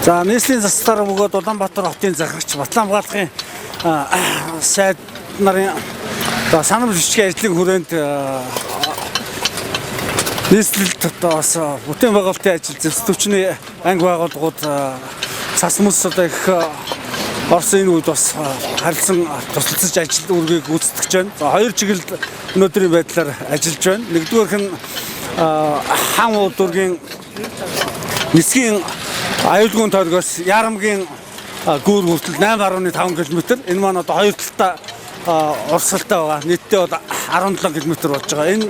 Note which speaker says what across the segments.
Speaker 1: За, нийслэлийн засгийн дарга бөгөөд Улаанбаатар хотын захирагч Батлан хамгаалахын сайд нарын одоо санам жижиг ажлын хүрээнд нийслэлд одоо бас бүтээн байгуулалтын ажил, зэвсэг түвшний анги байгууллагууд цас мөс одоо их орсон энэ үед бас харилцан тусалцаж ажил үүргийг гүйцэтгэж байна. За, хоёр чиглэлд өнөөдрийн байдлаар ажиллаж байна. Нэгдүгээрх нь Хан уудургийн нисгийн аюулгүй тойргоос Ярамгийн гүүр хүртэл 8.5 км. Энэ маань одоо хоёр талдаа урсгалтай байгаа. Нийтдээ бол 17 км болж байгаа. Энэ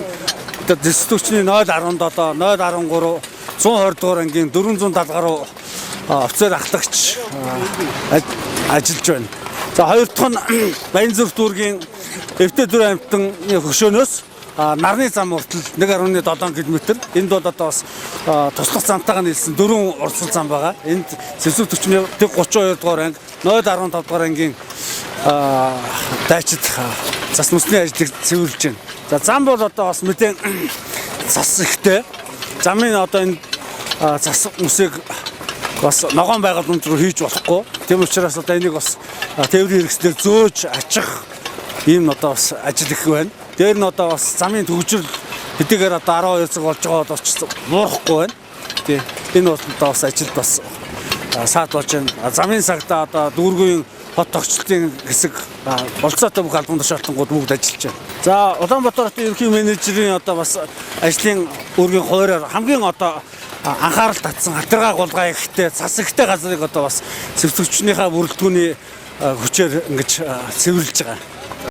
Speaker 1: одоо зэвсэг түвшний 0.17, 0.13, 120 дугаар ангийн 470 гаруй офицер ахлагч ажиллаж байна. За, хоёр дахь нь Баянзүрх дүүргийн Эвтэдүр аймтны хөшөөнөөс нарны зам хүртэл 1.7 км. Энд бол одоо бас туслах замтайгаа нийлсэн дөрвөн урсгал зам байгаа. Энд зэвсэг түвшний 32 дугаар анги, 0.15 дугаар ангийн дайчид цас мөсний ажлыг цэвэрлэж байна. За, зам бол одоо бас мэдэн цас ихтэй. Замын одоо энэ цас мөсийг бас ногоон байгууламж руу хийж болохгүй. Тийм учраас одоо энийг бас тээврийн хэрэгслээр зөөж ачих ийм одоо бас ажил их байна. Дээр нь одоо бас замын төгжрөл хэдийгээр одоо 12 цаг болж байгаа боловч муурахгүй байна. Тий. Энэ бол одоо бас ажилд бас саад болж байна. Замын сагтаа одоо дүүргийн хот тогтчлтын хэсэг болцоотой бүх албан тушаалтангууд бүгд ажиллаж байна. За, Улаанбаатар хотын ерөнхий менежерийн одоо бас ажлын үүргийн хуваараар хамгийн одоо анхаарал татсан хатаргаа гулгай ихтэй, цас ихтэй газрыг одоо бас зэвсэгчнийхаа бүрэлдэхүүний хүчээр ингэж цэвэрлж байгаа.